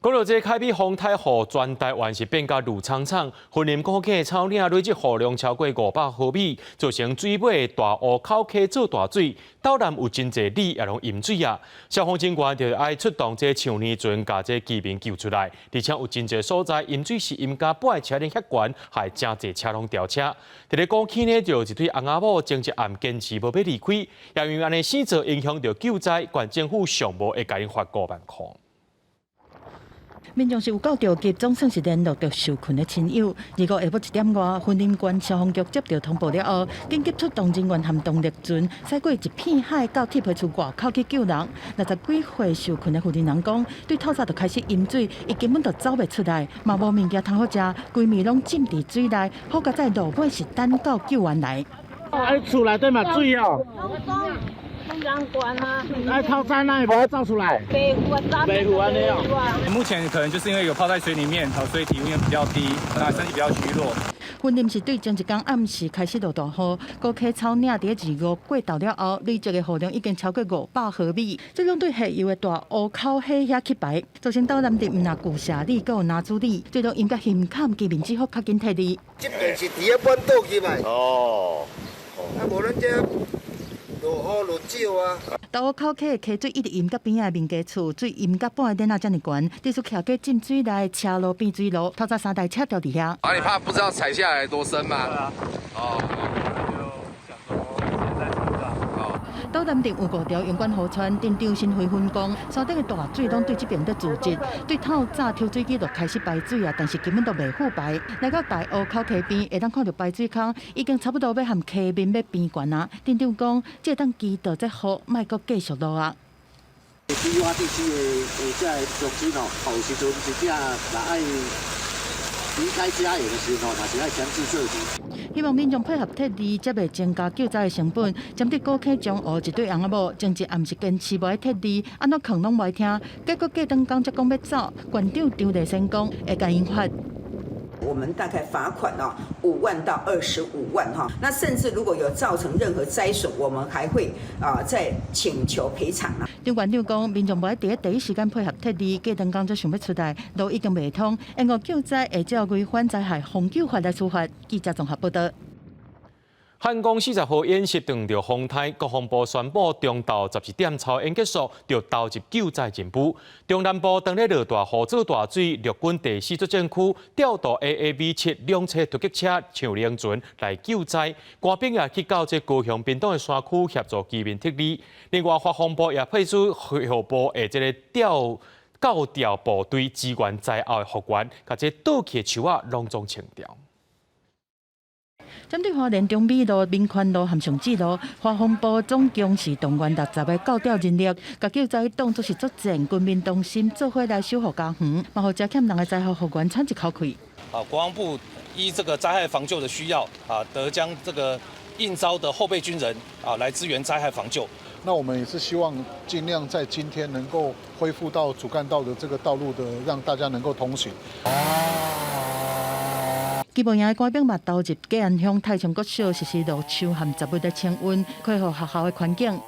講到這凱美風颱予全台灣是變甲挐蒼蒼，雲林古坑的草嶺累積雨量超過500毫米，造成水尾大湖口溪做大水，斗南有真濟里也攏淹水啊！消防人員就愛出動這搶泥船，共這居民救出來，而且有真濟所在淹水是淹甲半个車輪遐懸，害真濟車攏掉車。佇咧古坑呢，就有一對翁仔某前一暗堅持無欲離開，也因為按呢死做影響著救災，縣政府上無會共𪜶罰5萬箍。民眾是有夠著急，總算是聯絡著受困的親友。25下晡1點外，雲林縣消防局接到通報了後，緊急出動人員和動力船，駛過一片海到鐵皮厝外口去救人。60幾歲受困的婦人講，對透早就開始淹水，伊根本就走袂出來，嘛無物件通好食，規暝攏浸佇水內，好佳哉落尾是等到救援來。啊，厝內底嘛水哦。哎，透早哪會無走出來？袂赴按呢哦。目前可能就是因為有泡在水裡面，所以體溫也比較低，那身體比較虛弱。雲林是對前一工暗時開始落大雨，古坑草嶺佇25過晝了後，累積的雨量已經超過500毫米，這攏對下游的大湖口溪遐去排，造成斗南鎮毋但舊社里，閣有林子里，最終淹甲胸坎，居民只好較緊撤離。這邊是佇遐滿倒入來。哦。啊，無咱這。落雨落少啊！大湖口溪的溪水一直淹甲邊仔的民家厝，水淹甲半个頂仔遮爾懸，致使徛過浸水內車路變水路，透早三台車著佇遐。啊，你怕不知道踩下來多深嗎？對啊。哦。斗南鎮有五條永管河川，鎮長新輝分講，山頂的大水攏對這邊咧注積，對透早抽水機就開始排水啊，但是根本都袂赴排。來到大湖口溪邊，會當看著排水孔已經差不多欲和溪面欲邊懸啊。鎮長講，這當祈禱這雨莫閣繼續落啊。低窪地區的這个鄉親哦，有時陣是這若愛離開家園的時候，嘛是愛強制撤離。希望民眾配合撤離，才袂增加救災的成本。針對古坑中湖一對翁仔某，前一暗是堅持無愛撤離，按怎勸攏袂聽，結果過兩工才講欲走。縣長張麗仙講會共𪜶罰。我們大概罰款哦5萬到25萬哈，那甚至如果有造成任何災損，我們還會啊再請求賠償啦。張縣長講，民眾無愛佇第一時間配合撤離，過兩工才想欲出來，路已經袂通，延誤救災會照違反災害防救法來處罰。記者綜合報導。漢光40號演習遇著風颱，國防部宣布中晝11點操演結束，就投入救災任務。中南部當咧落大雨做大水，陸軍第四作戰區調度 AAV 7兩棲突擊車搶靈船來救災，官兵也去到這高雄屏東的山區協助居民撤離。另外，國防部也派出後部的這個調教調部隊支援災後的復原，共這倒去的樹仔攏總清掉。針對花蓮中美路、民權路和上志路，華防部總共是動員60個教調人力，共救災當作是作戰軍民同心，做伙來守護家園，嘛予誠欠人的災後復原喘一口氣。啊，國防部依這個災害防救的需要，啊，得將這個應召的後備軍人啊來支援災害防救。那我們也是希望盡量在今天能夠恢復到主幹道的這個道路的，讓大家能夠通行。機步營的官兵嘛投入嘉安鄉太倉國小實施路樹和雜物的清運，恢復學校的環境。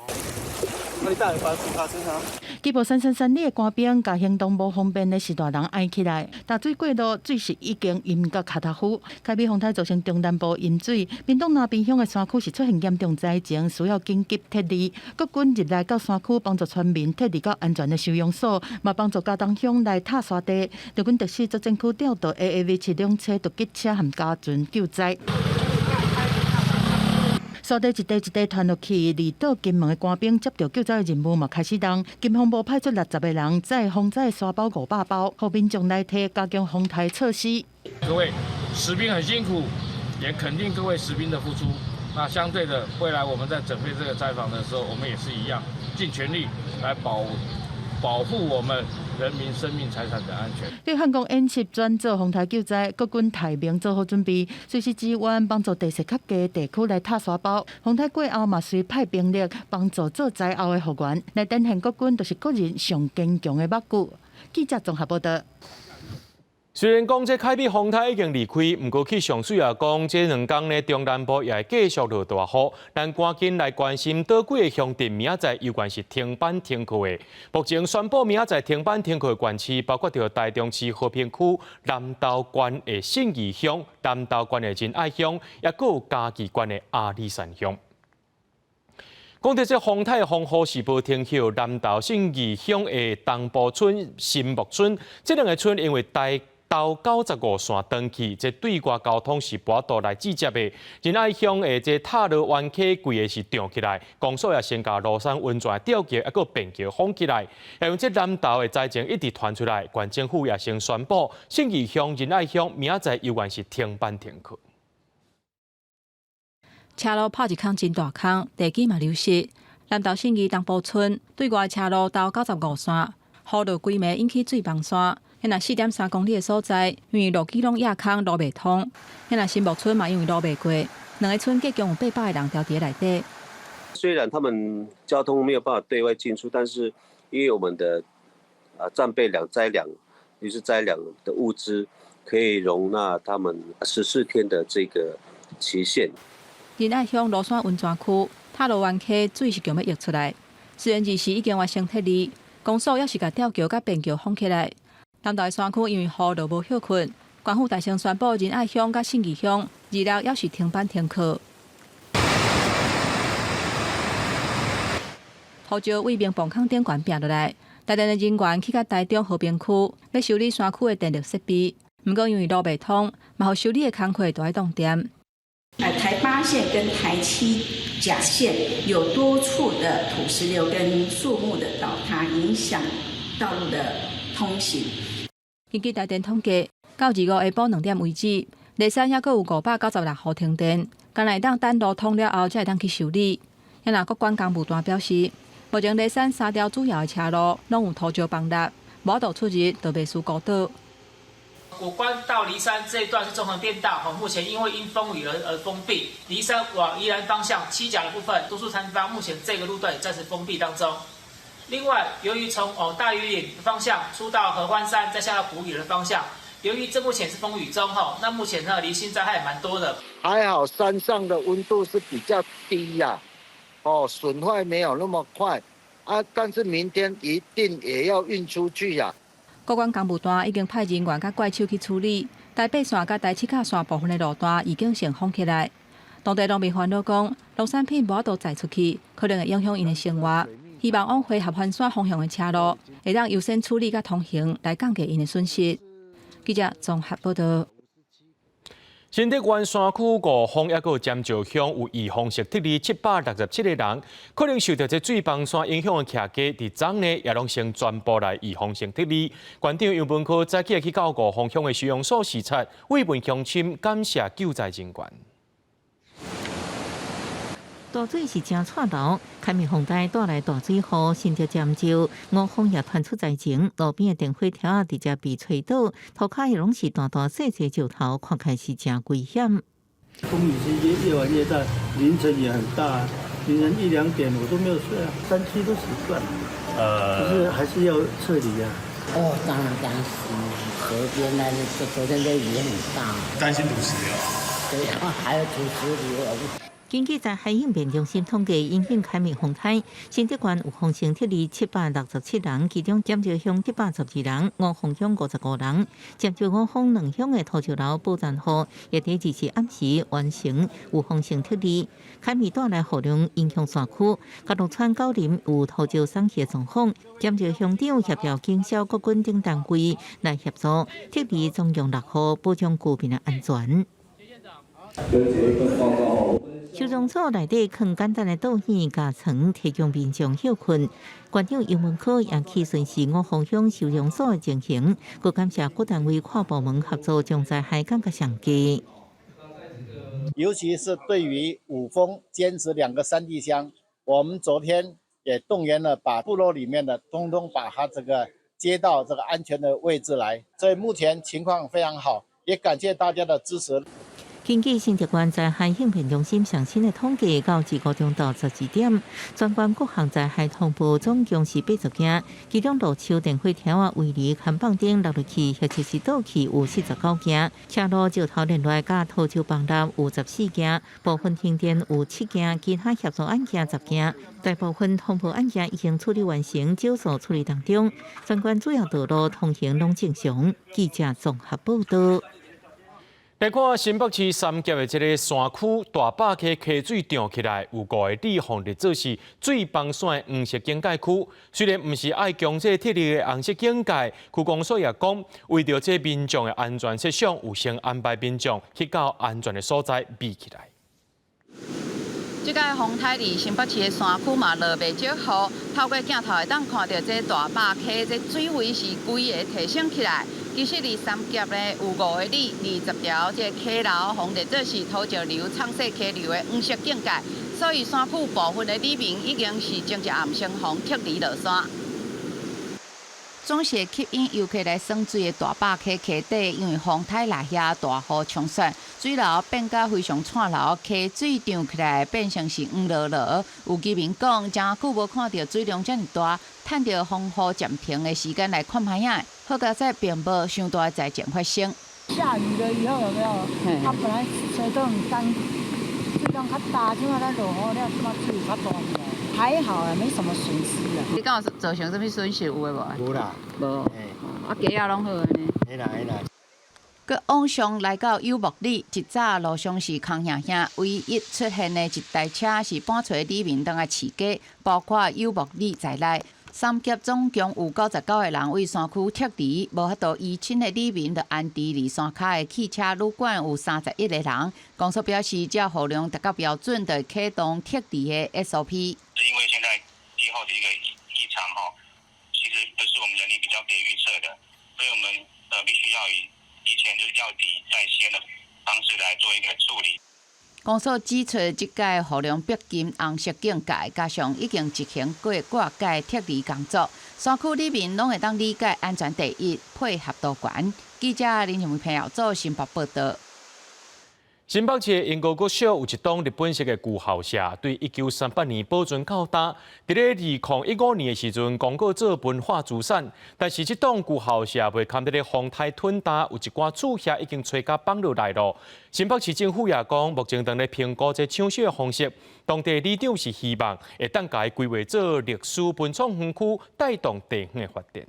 那你帶來扶他身上。吉布333里的官兵，共行動無方便的序大人愛起來，大水過路，水是已經淹到跤頭趺。開美風颱造成中南部淹水，屏東那邊鄉的山區是出現嚴重災情，需要緊急撤離。國軍入來到山區，幫助村民撤離到安全的收容所，嘛幫助佳冬鄉來塌沙地。陸軍第四作戰區調動 AAV 7兩車突擊車和加船救災。沙地一塊一塊傳落去，離島金門的官兵接到救災的任務嘛開始動。金防部派出60個人，載防災沙包500包，予民眾來提加強防颱措施。各位實兵很辛苦，也肯定各位實兵的付出。那相對的，未來我們在準備這個災防的時候，我們也是一樣，盡全力來保護我們人民生命財產的安全。對漢光演習轉做風颱救災，國軍待命做好準備，隨時支援幫助地勢較低地區來塌沙包。風颱過後嘛，隨派兵力幫助做災後的復原，來展現國軍就是國人上堅強的目睭。記者綜合報道。雖然講這凱美風颱已經離開，毋過氣象署也講，這兩工呢中南部也會繼續落大雨。咱趕緊來關心佗幾个鄉鎮，明仔載猶原是停班停課的。目前宣布明仔載停班停課的縣市，包括著台中市和平區、南投縣的信義鄉、南投縣的仁愛鄉，抑閣有嘉義縣的阿里山鄉。講到這風颱風雨是無停歇，南投信義鄉的東埔村、新木村，這兩个村因為台投95線斷去，這對外交通是無法度來接的。仁愛鄉的這塔羅灣溪規个是漲起來，公所也先共蘆山溫泉吊橋抑閣便橋封起來。因為這南投的災情一直傳出來，縣政府也先宣布，信義鄉、仁愛鄉明仔載猶原是停班停課。車路破一空真大空，地基嘛流失。南投信義東埔村對外車路投95線，雨落規暝引起水崩山。遐若4.3公里的所在，因為路基攏壓空，路袂通。遐若新木村嘛，因為路袂過，兩个村共有800个人牢佇內底。雖然他們交通沒有辦法對外進出，但是因為我們的戰備糧、災糧，就是災糧的物資，可以容納他們14天的這個期限。仁愛鄉蘆山溫泉區塔羅灣溪水是強欲溢出來，雖然二時已經完成撤離，公所猶是共吊橋佮便橋封起來。南投山區因為雨落無歇睏，縣府大聲宣布仁愛鄉佮信義鄉26猶是停班停課。雨石對明磅空頂懸拚落來，台電的人員去到台中和平區欲修理山區的電力設備，毋過因為路袂通，嘛予修理的工課都愛擋電。台8線跟台7甲線有多處的土石流跟樹木的倒塌，影響道路的通行。根據台電統計，到25下晡2點為止，梨山猶閣有596戶停電，敢若會當等路通了後，才會當去修理。遐若國管工務段表示，目前梨山三條主要的車路攏有土石崩落，無法度出入，就袂輸孤島。谷關到梨山這一段是綜合便道，目前因為因風雨而封閉。梨山往宜蘭方向七甲的部分多處坍方，目前這個路段也暫時封閉當中。另外，由於從大禹嶺方向出到合歡山，再下到谷嶺的方向，由於這目前是風雨中，那目前呢離心災害蠻多的。還好山上的溫度是比較低呀，損壞沒有那麼快啊，但是明天一定也要運出去呀。國管工務段已經派人員佮怪手去處理，台八線佮台七甲線部分的路段已經先封起來。當地農民煩惱講，農產品無法度載出去，可能會影響𪜶的生活。希望往回合歡山方向的車路會當優先處理佮通行，來降低𪜶的損失。記者綜合報道。新竹縣山區五峰抑閣有尖石鄉有預防性撤離767个人，可能受到這水崩山影響的徛家，佇昨呢也攏先全部來預防性撤離。縣長楊文科早起去到五峰鄉的收容所視察，慰問鄉親，感謝救災人員。大水是真掣流，開美風台帶來大水雨，新竹尖石五峰也傳出災情，路邊的電火柱直接被吹倒，塗跤也攏是大大細細石頭，看起來是真危險。風雨是越夜晚越大，凌晨也很大，凌晨1、2點我都沒有睡啊，山區都習慣，可是還是要撤離啊。哦，當然擔心，河邊那昨天的雨很大，擔心土石流。對啊，還有土石流。根據災害應變中心統計，因應凱米風颱，新竹縣有封城撤離767人，其中尖石鄉112人，五峰鄉55人。尖石五峰兩鄉的土石流保全戶，也佇24暗時完成有封城撤離。凱米帶來雨量影響山區，嘉樂村九林有土石鬆去的狀況，尖石鄉長協調警消國軍等單位來協助撤離總共六戶，保障居民的安全。收容所內底囥簡單的桌椅佮床，提供民眾歇睏。縣長游文可也去巡視五峰鄉收容所的情形，閣感謝各單位跨部門合作，將災害降到上低。尤其是對於五峰尖石兩個山地鄉，我們昨天也動員了，把部落裡面的通通把它這個接到這個安全的位置來，所以目前情況非常好，也感謝大家的支持。根據新竹縣災害應變中心上新的統計，到25中晝12點，全縣各項災害通報總共是80件，其中路樹、電火柱仔、圍籬、看板頂落入去或者是倒去有49件，車路石頭連來佮土石崩落有14件，部分停電有7件，其他協助案件10件，大部分通報案件已經處理完成，少數處理當中。全縣主要道路通行攏正常。記者綜合報道。來看新北市三峽的這个山區大霸溪溪水漲起來，有五个里予列做是水崩山的黃色警戒區。雖然毋是愛強制撤離的紅色警戒，區公所也講，為著這民眾的安全設想，有先安排民眾去到安全的所在避起來。這擺風颱佇新北市的山區嘛落袂少雨，透過鏡頭會當看著這大壩溪這水位是規个提升起來。其實佇三峽呢有五个里20條這個溪流予列做是土石流沖洗溪流的黃色警戒，所以山區部分的里民已經是前一暗先予撤離落山。總是會吸引遊客來耍水的大壩溪溪底，因為風颱來遐大雨沖刷，水流變甲非常湍流，溪水漲起來變成是黃濁濁。有居民講，誠久無看著水量遮爾大，趁著風雨暫停的時間來看覓仔。好佳哉並無傷大的災情發生。下雨了以後有沒有？它本來水都很乾，水量較大，這擺咱落雨了，這擺水較大起來。還好啊，沒什麼損失啊。你敢有造成啥物損失有的無？無啦，無。啊，雞仔攏好按呢。會啦會啦。閣往上來到有木里，一早路上是空瓦瓦，唯一出現的一台車是搬揣里民轉來飼雞，包括有木里在內。三峽總共有99個人對山區撤離，無法度移親的里民就安置佇山跤的汽車旅館，有31個人。公所表示，只要雨量達到標準，就會啟動撤離的 SOP。是因為現在氣候的一個異常哈，其實不是我們人力比較可以預測的，所以我們必須要以提前就是要底在先的方式來做一個處理。公所指出，這屆雨量逼近紅色警戒，加上已經執行過掛界撤離工作，山區里民攏會當理解安全第一，配合度懸。記者林靜朋友做新北報道。新北市的鶯歌國小有一棟日本式的舊校舍，對1938年保存到今。佇咧2015年的時陣，公告做文化資產，但是這棟舊校舍袂堪佇咧風颱吞焦，有一寡柱額已經吹甲放落來囉。新北市政府也講，目前正咧評估這搶修的方式。當地里長是希望會當共伊規劃做歷史文創園區，帶動地方的發展。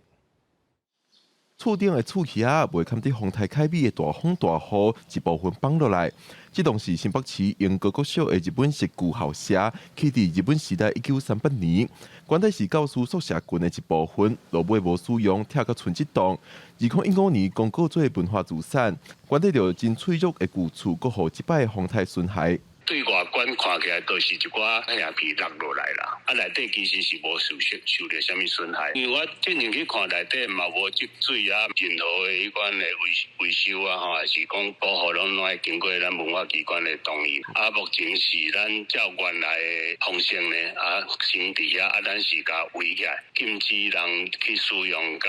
厝頂的柱額袂堪佇風颱凱米的大風大雨，一部分放落來。這棟是新北市鶯歌國小的日本式舊校舍，起佇日本時代1938年，原來是教師宿舍群的一部分，落尾無使用，拆甲賰這棟。2015年公告做文化資產，原來著真脆弱的舊厝，閣予這擺風颱損害。對外觀看起來都是一寡瓦片落落來啦，啊內底其實是無受著啥物損害。因為我進前去看內底嘛無積水啊，任何的彼款的維維修啊吼，還是講保護攏攏愛經過咱文化機關的同意。啊，目前是咱照原來的方式呢，啊先佇遐，啊咱是共圍起來，禁止人去使用佮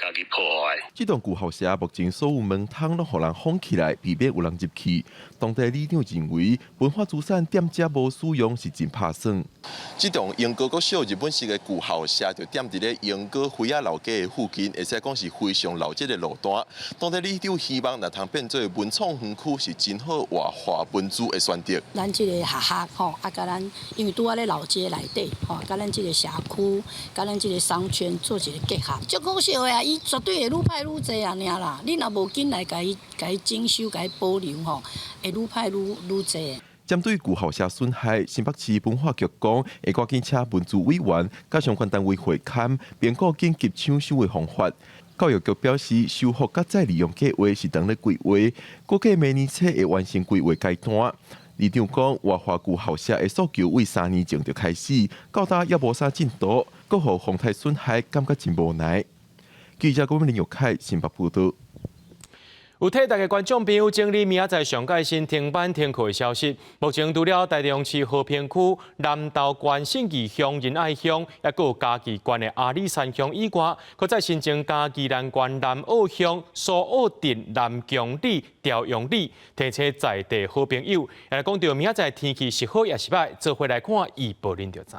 佮去破壞。這棟舊校舍目前所有門窗攏予人封起來，避免有人入去。當地里長認為，文化資產踮遮無使用是真拍算。這棟鶯歌國小日本式的舊校舍就踮佇咧鶯歌妃仔老街的附近，會使講是非常老這个路段。當地里長希望若通變做文創園區，是真好活化文資的選擇。咱這個學校吼，啊，佮咱因為拄仔咧老街內底吼，佮咱這個社區，佮咱這個商圈做一個結合，足可惜的啊！伊絕對會愈歹愈濟啊，爾啦。你若無緊來共伊共伊整修、共伊保留吼，會愈歹愈愈濟。針對舊校舍損害，新北市文化局講會趕緊請文資委員佮相關單位會勘，評估緊急搶修的方法。教育局表示，修復佮再利用計劃是當咧規劃，估計明年初會完成規劃階段。里長講，活化舊校舍的訴求為3年前就開始，到今猶無啥進度，閣予風颱損害，感覺真無奈。記者郭林玉凱新北報導。有體力的觀眾朋友整理明仔載上蓋新停班停課的消息。目前除了台中市和平區、南投縣信義鄉、仁愛鄉，抑閣有嘉義縣的阿里山鄉以外，閣再新增嘉義南縣南澳鄉、蘇澳鎮、南疆里、朝陽里，提醒在地好朋友。來講到明仔載天氣是好抑是䆀，做伙來看預報恁就知。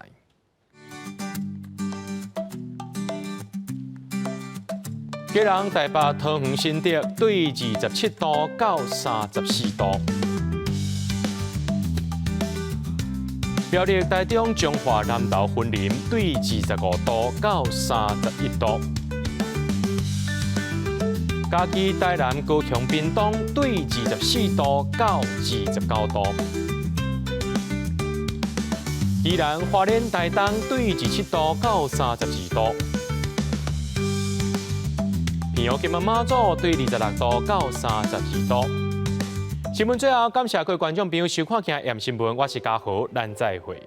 基隆、台北、桃園、新竹對27度到34度。苗栗、台中、彰化、南投、雲林對25度到31度。嘉義、台南、高雄、屏東對24度到29度。宜蘭、花蓮、台東對27度到32度。平陽、金門、馬祖對26度到32度。新聞最後，感謝各位觀眾朋友收看《今日新聞》，我是嘉豪，咱再會。